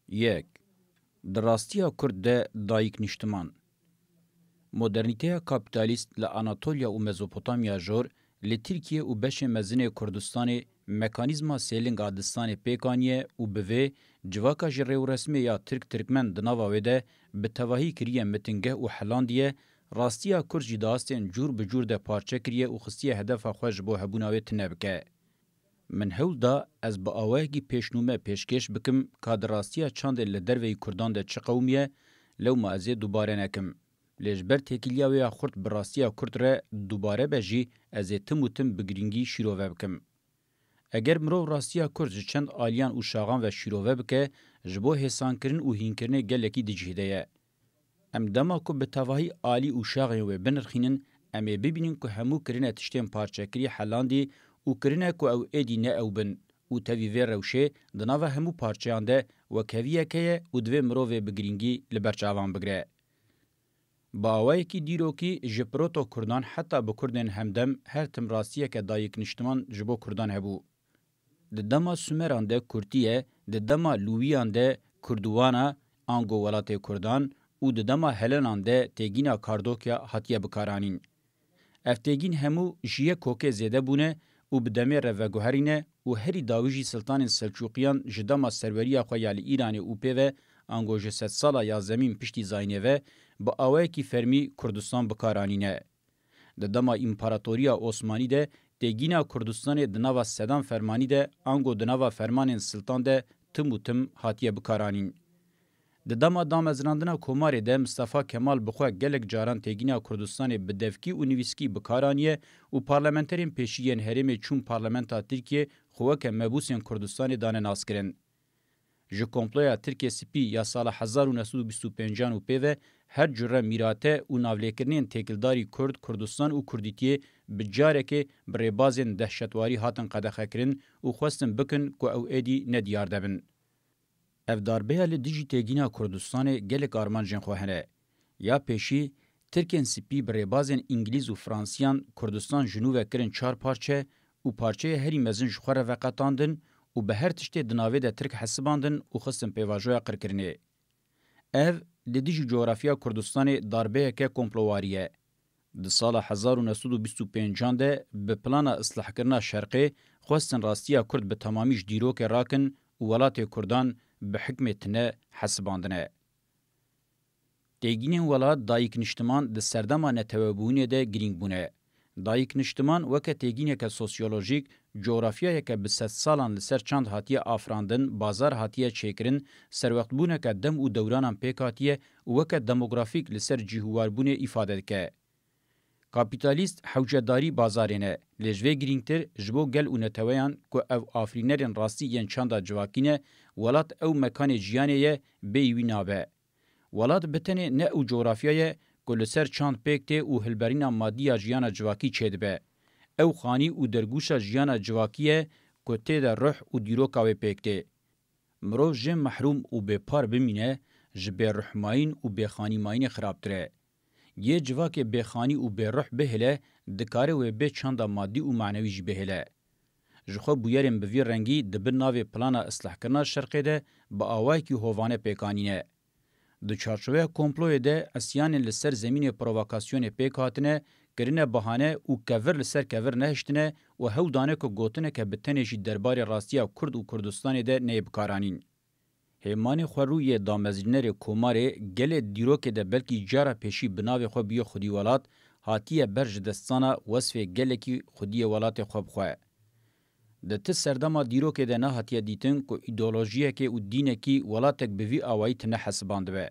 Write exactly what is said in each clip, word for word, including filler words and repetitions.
Yek. Di rastiya Kurd de dayik niştiman. Modernîteya kapîtalîst li Anatolya û Mezopotamya Jor, li Tirkiye û beşê mezinê Kurdistanê mekanîzma sêling a distanê pêk aniye û bi vê civaka ji rêwresmê ya Tirk-Tirkmen di nava wê de bi tevahî kiriye mitingeh û helandiye, rastiya Kurd jî di astên cûr bi cûr de parçe kiriye û xistiye hedefa xwe ji bo hebûna wê tune bike. Min hewl da ez bi awayekî pêşnûme pêşkêş bikim ka di rastiya çandê li derveyî Kurdan de çi qewimiye, lewma ez ê dubare nekim. Lê ji ber têkiliya wê ya xurt bi rastiya Kurd re dubare be jî, ez ê tim û tim bi girîngî şîrove bikim. Eger mirov rastiya Kurd ji çend aliyan û şaxan ve şîrove bike, ji bo hêsankirin û hînkirinê gelekî di cih de ye. Em dema ku bi tevahî alî û şaxên wê binirxînin, em ê bibînin ku hemû kirine tiştên parçekirî helandî û kirine ku ew êdî ne ew bin û tevî vê rewşê di nava hemû parçeyan de wekheviyeke ye û divê mirovê bi girîngî li ber çavan bigire. Bi awayekî dîrokî ji proto-Kurdan heta bi Kurdên hemdem her tim rastiyeke dayikniştiman ji bo Kurdan hebû. Di dema Sumeran de Kurtiye, di dema Lûwiyan de Kurduwana, ango welatê Kurdan û di dema Helenan de têgîna Kardokya hatiye bikaranîn. Ev têgîn hemû ji yek kokê zêde bûne û bi demê re veguherîne û herî dawî jî siltanên Selçûqiyan ji dema serweriya xwe ya li Îranê û pê ve ango ji sedsala yazdemîn piştî zayînê ve bi awayekî fermî Kurdistan bikaranîne. Di dema Împaratoriya Osmanî de têgîna Kurdistanê di nava sedan fermanî de ango di nava fermanên siltan de tim û tim hatiye bikaranîn. Di dema damezrandina Komarê de Mistefa Kemal bi xwe gelek caran têgîna Kurdistanê bi devkî û nivîskî bikar aniye û parlamenterên pêşî yên herêmê çûn parlamenta Tirkiyê xwe weke mebûsên Kurdistanê dane naskirin. Ji komploya Tirkê Spî ya sala hezar û neh sed û bîst û pêncan û pê ve her cure mîrate û navlêkirinên têkildarî Kurd, Kurdistan û Kurdîtiyê bi carekê bi rêbazên dehşetwarî hatin qedexekirin û xwestin bikin ku ew êdî nediyar de bin. Ev darbeya li dijî têgîna Kurdistanê gelek armancên xwe hene. Ya pêşî, Tirkên Spî bi rêbazên Îngilîz û Fransiyan Kurdistan ji nû ve kirin çar parçe û parçeyê herî mezin ji xwe re veqetandin û bi her tiştê di navê de Tirk hesibandin û xistin pêvajoya qirkirinê. Ev, li dijî cografya Kurdistanê darbeyeke komplowarî ye. Di sala hezar û neh sed û bîst û pêncan de bi plana islahkirina Şerqê xwestin rastiya Kurd bi temamî ji dîrokê rakin û welatê Kurdan bi hikmê tune hesibandine. Têgînên welat dayik niştiman di serdema netewebûyînê de girîng bûne. Dayik niştiman weke têgîneke sosyolojîk, cografyayeke bi sedsalan li ser çand hatiye afirandin, bazar hatiye çêkirin, serwextbûneke dem û dewranan pêk hatiye û weke demografîk li ser cîhûwarbûnê îfade dike. Kapîtalîst hewcedarî bazarê ne, lê ji vê girîngtir ji bo gel û neteweyan ku ev afirînerên rastî yên çanda civakî ne, welat ew mekanê jiyanê ye, bêyî wî nabe. Welat bi tenê ne ew cografya ye ku li ser çand pêk tê û hilberîna madî ya jiyana civakî çêdibe. Ew xanî û dergûşa jiyana civakî ye ku tê de ruh û dîroka wê pêk tê. Mirov jê mehrûm û bêpar bimîne, ji bêruhmayîn û bêxanîmayînê xirabtir e. Yê civakê bêxanî û bêruh bihêle, dikare wê bê çanda madî û manewî jî bihêle. Ji xwe bûyerên bi vî rengî di bin navê plana islahkirina Şerqê de bi awayekî hovane pêk anîne. Di çarçoveya komployê de îsyanên li ser zemînê provokasyonê pêk hatine, kirine bahane û kevir li ser kevir nehiştine û hewl dane ku gotineke bi tenê jî derbarê rastiya Kurd û Kurdistanê de neyê bikaranîn. Hêmanê xwerû yê damezrînerê Komarê gelê dîrokê de belkî cara pêşî bi navê xwe bûye xwedî welat, hatiye ber ji destana wesfê gelekî xwediyê welatê xwe bi xwe. Di ti serdema dîrokê de nehatiye dîtin ku îdeolojiyekê û dînekî welatek bi vî awayî tune hesibandibe.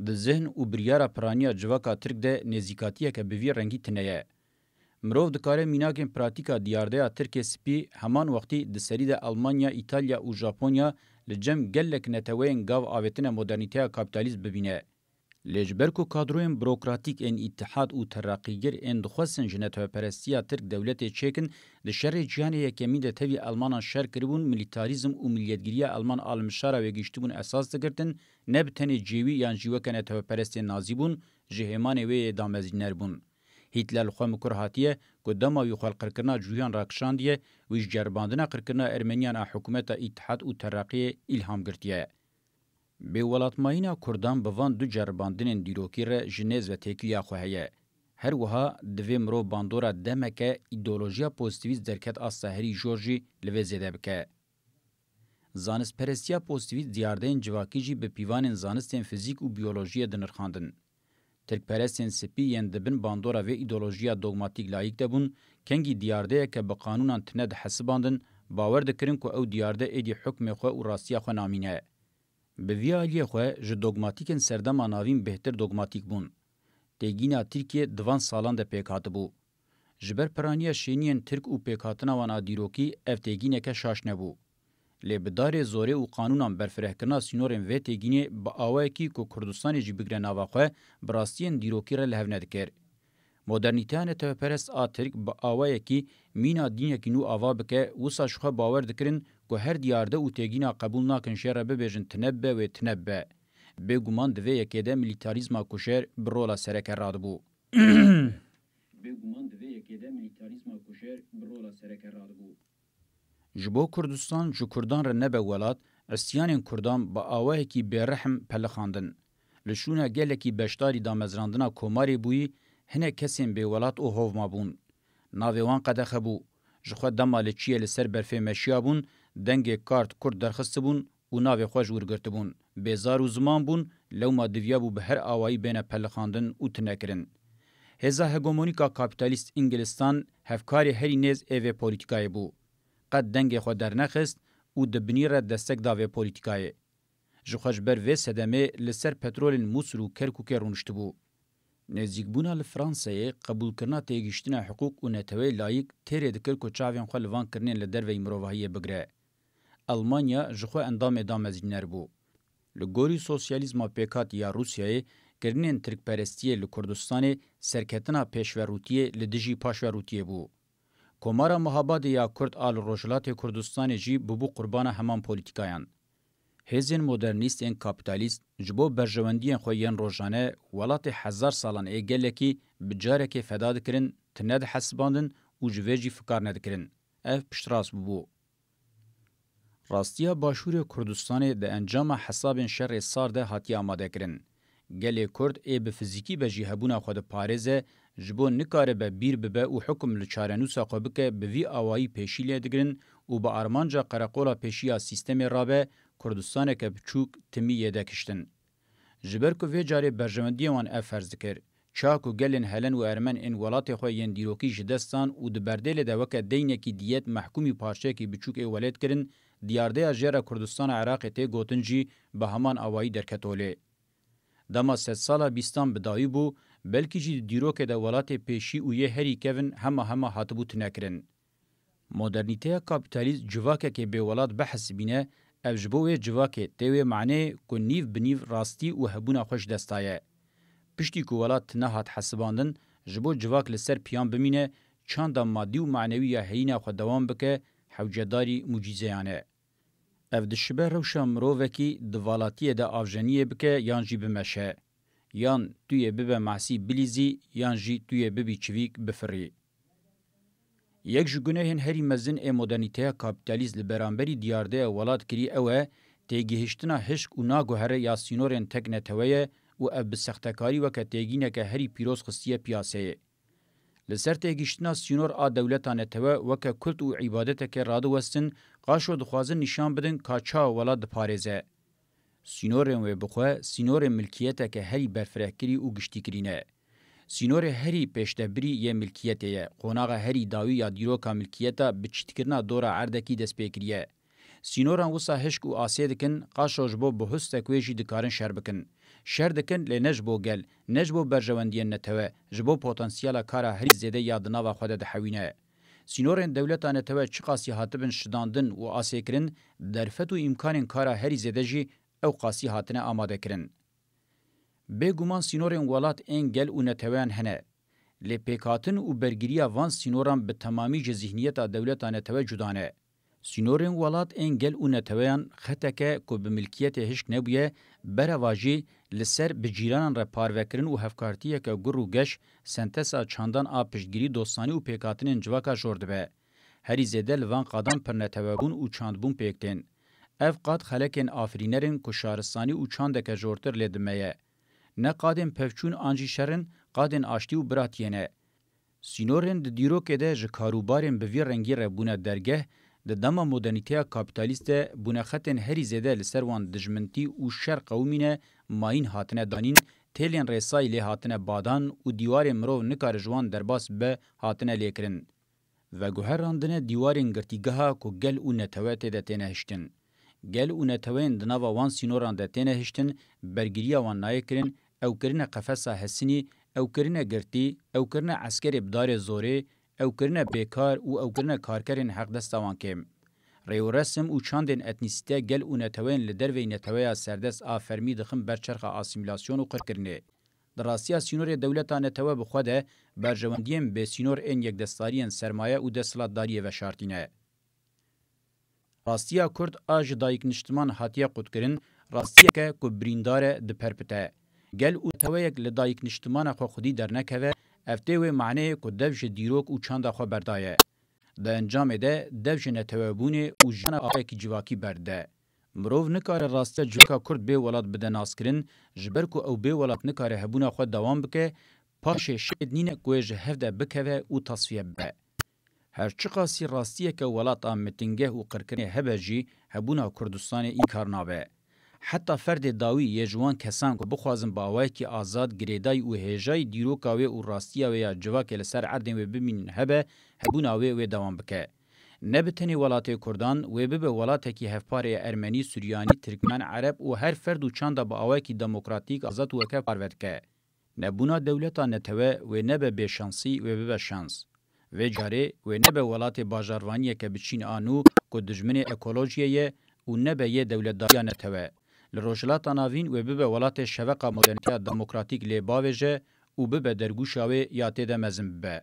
Di zihn û biryara piraniya civaka Tirk de nêzîkatiyeke bi vî rengî tune ye. Mirov dikare mînakên pratîka diyardeya Tirkê Spî heman wextî di serî de Elmanya, Îtalya û Japonya li cem gelek neteweyên gav avêtine modernîteya kapîtalîst bibîne. Lê ji ber ku kadroyên burokratîk ên Îtihad û Teraqîgir ên dixwestin ji neteweperestiya Tirk dewletê çêkin, di şerê cîhanê yekemîn de tevî Elmanan şer kiribûn, milîtarîzm û miliyetgiriya Elman a li mişara wê gihiştibûn esas digirtin, ne bi tenê cêwî yan jî weke neteweperestên nazî bûn, ji hêmanê wê yê damezrîner bûn. Hîtler li xwe mikur hatiye ku dema wî xwe li qirkirina cûyan rakişandiye, wî ji ceribandina qirkirina Ermeniyan a hikûmeta Îtihad û Teraqiyê îlham girtiye. Bêwelatmayîna Kurdan bi van du ceribandinên dîrokî re ji nêz ve têkiliya xwe heye. Her wiha divê mirov bandora demeke îdeolojiya pozîtîvîst derket asta herî jor jî li vê zêde bike. Zanistperestiya pozîtîvîst diyardeyên civakî jî bi pîvanên zanistên fizîk û biyolojiyê dinirxandin. Tirkperestên spî yên di bin bandora vê îdeolojiya dogmatîk layîk de bûn, kengî diyardeyeke bi qanûnan tine dihesibandin, bawer dikirin ku ew diyarde êdî hukmê xwe û rastiya xwe namîne. Bi vî aliyê xwe ji dogmatîkên serdema navîn bêhtir dogmatîk bûn. Têgîna Tirkiyê di van salan de pêk hatibû. Ji ber piraniya şêniyên Tirk û pêkhatina wan a dîrokî ev têgîneke şaş nebû. Lê bi darê zorê û qanûnan berfirehkirina sînorên vê têgînê bi awayekî ku Kurdistanê jî bigire nava xwe, bi rastiyên dîrokî re li hev nedikir. Modernîteya neteweperest a Tirk bi awayekî mîna dînekî nû ava bike, wisa ji xwe bawer dikirin ku her diyarde û têgîna qebûl nakin jê re bibêjin tine bibe wê tine bibe. Bêguman di vê yekê de milîtarîzma kujer bi rola sereke radibû. Bêguman di vê yekê de milîtarîzma kujer bi rola sereke radibû. Ji bo Kurdistan ji Kurdan re nebe welat, îsyanên Kurdan bi awayekî bêrehm pelixandin. Li şûna gelekî beşdarî damezrandina komarê bûyî, hinek kesên bêwelat û hov mabûn. Navê wan qedexe bû. Ji xwe dema li çiyê li ser berfê meşiyabûn, dengê kart kurt derxistibûn û navê xwe ji wir girtibûn. Bêzar û ziman bûn, lewma diviyabû bi her awayî bêne pelixandin û tinekirin. Hêza hegemonîk a kapîtalîst Îngilistan hevkarê herî nêz ê vê polîtîkayê bû. Qet dengê xwe dernexist û di binî re destek da vê polîtîkayê. Ji xwe ji ber vê sedemê li ser petrolên Mûsil û Kerkûkê rûniştibû. Nêzîkbûna li Fransayê, qebûlkirina têgihiştina hiqûq û neteweyê layîk têrê dikir ku çavên xwe li van kirinên li derveyî mirovahiyê bigire. Elmanya ji xwe endamê damezrîner bû. Li gorî sosyalîzma pêkhatî ya Rûsyayê, kirinên tirkperestiyê li Kurdistanê serketina pêşverûtiyê li dijî paşverûtiyê bû. Komara Muhabadê ya Kurd a li Rojhilatê Kurdistanê jî bûbû qurbana heman polîtîkayan. Hêzên modernîst ên kapîtalîst ji bo berjewendiyên xwe yên rojane welatê hezar salan ê gelekî bi carekê feda dikirin, tine dihesibandin û ji vê jî fikar nedikirin. Ev piştrast bûbû. Rastiya Başûrê Kurdistanê di encama hesabên şerê sar de hatiye amadekirin. Gelê Kurd ê bi fizîkî be jî hebûna xwe diparêze, ji bo nikaribe bîr bibe û hukum li çarenûsa xwe bike, bi vî awayî pêşî lê digirin û bi armanca qereqola pêşî ya sîstemê rabe, Kurdistaneke biçûk timî yê dekiştin. Ji ber ku vê carê berjewendiyê wan ev ferz dikir, ça ku gelên Helen û Ermen ên welatê xwe yên dîrokî ji dest dan û di berdêlê de weke deynekî diyet mehkûmî parçeyekî biçûk ê welêt kirin, diyardeya jê re Kurdistana Iraqê tê gotin jî bi heman awayî derket holê. Dema sedsala bîstan bi dawî bû, belkî jî di dîrokê de welatê pêşî û yê herî kevin hema hema hatibû tinekirin. Modernîteya kapîtalîst civakekê bêwelat bihesibîne, ev ji bo wê civakê tê wê maneyê ku nîv bi nîv rastî û hebûna xwe ji dest daye. Piştî ku welat tune hat hesibandin, ji bo civak li ser piyan bimîne, çanda madî û manewî ya heyîna xwe dewam bike, hewcedarî mucîzeyan e. Ev dişibe rewşa mirovekî di valatiyê de avjeniyê bike yan jî bimeşe. Yan tu yê bibe masî bilîzî, yan jî tu yê bibî çivîk bifirî. Yek ji gunehên herî mezin ê modernîteya kapîtalîst li beramberî diyardeya welat kirî ew e, têgihiştina hişk û naguhere ya sînorên tek netewe ye û ev bi sextekarî weke têgîneke herî pîroz xistiye piyaseyê. Li ser têgihiştina sînor a dewleta netewe weke kult û îbadeteke radiwestin, qaşo dixwazin nîşan bidin ka çawa welat diparêze. Sînorên wê bi xwe sînorên milkiyeteke herî berfirehkirî û giştîkirî ne. Sînorê herî pêşdebirî yê milkiyetê ye. Qonaxa herî dawî ya dîroka milkiyeta bi çîtkirina dora erdekî dest pê kiriye. Sînoran wisa hişk û asê dikin, qaşo ji bo bihustek wê jî dikarin şer bikin. Şer dikin, lê ne ji bo gel, ne ji bo berjewendiyên netewe, ji bo potansiyela kara herî zêde ya di nava xwe de dihewîne. Sînorên dewleta netewe çiqasî hatibin şidandin û asêkirin, derfet û îmkanên kara herî zêde jî ew qasî hatine amadekirin. Bêguman sînorên welat ên gel û neteweyan hene. Lê pêkhatin û bergiriya van sînoran bi temamî ji zîhniyeta dewleta netewe cuda ne. Sînorên welat ên gel û neteweyan xeteke ku bi milkiyetê hişk nebûye, berevajî li ser bi cîranan re parvekirin û hevkartiyeke gur û geş, senteza çandan a piştgirî dostanî û pêkhatinên civaka jor dibe. Herî zêde li van qadan pirnetewebûn û çandbûn pêk tên. Ev qad xelekên afirîner in ku şaristanî û çandeke jortir lê di me ye. Ne qadên pevçûn an jî şer in, qadên aştî û biratiyê ne. Sînorên di dîrokê de ji karûbarên bi vî rengî re bûne dergeh, di dema modernîteya kapîtalîst de bûne xetên herî zêde li ser wan dijmintî û şer qewimîne mayîn hatine danîn, têlên rêsayî lê hatine badan û dîwarên mirov nikare ji wan derbas bibe hatine lêkirin. Veguherandine dîwarên girtîgeha ku gel û netewe tê de têne hiştin. Gel û neteweyên di nava wan sînoran de têne hiştin, bergiriya wan nayê kirin, ew kirine qefesa hesinî, ew kirine girtî, ew kirine eskerê bi darê zorê, ew kirine bêkar û ew kirine karkerên heqdesta wan kêm. Rê û resim û çandên etnîsîte gel û neteweyên li derveyî neteweya serdest a fermî dixin ber çerxa asîmîlasyon û qirkirinê. Di rastiya sînorê dewleta netewe bi xwe de berjewendiyên bêsînor ên yekdestariyên sermaye û desthilatdariyê veşartîne. Rastiya Kurd a ji dayikniştiman hatiye qutkirin, rastiyeke ku birîndar e diperpite. Gel û neteweyek li dayikniştimana xwe xwedî dernekeve, ev tê wê maneyê ku dev ji dîrok û çanda xwe berdaye. Di encamê de dev ji netewebûnê û jiyana awayekî civakî berdide. Mirov nikare rastiya civaka Kurd bê welat bide naskirin, ji ber ku ew bê welat nikare hebûna xwe dewam bike, paşê şêd nîne ku wê ji hev de bikeve û tasfiye bibe. Her çiqasî rastiyeke welata mitingeh û qirkirinê hebe jî, hebûna Kurdistanê înkar nabe. Heta ferdê dawî yê ji wan kesan ku bixwazin bi awayekî azad, girêdayî û hêjayî dîroka wê û rastiya wê ya civakê li ser erdên wê bimînin hebe, hebûna wê wê dewam bike. Ne bi tenê welatê Kurdan, wê bibe welatekî hevparê Ermenî, Suryanî, Tirkmen, Ereb û her ferd û çanda bi awayekî demokratîk, azad û weke parve dike. Nebûna dewleta netewe wê nebe bêşansî, wê bibe şans. Vê carê wê nebe welatê bajarvaniyeke biçîn a nû ku dijminê ekolojiyê ye û nebe yê dewletdariya netewe. Li Rojhilata Navîn wê bibe welatê şeveqa modernîteya demokratîk lê bavêje û bibe dergûşa wê ya tê de mezin bibe.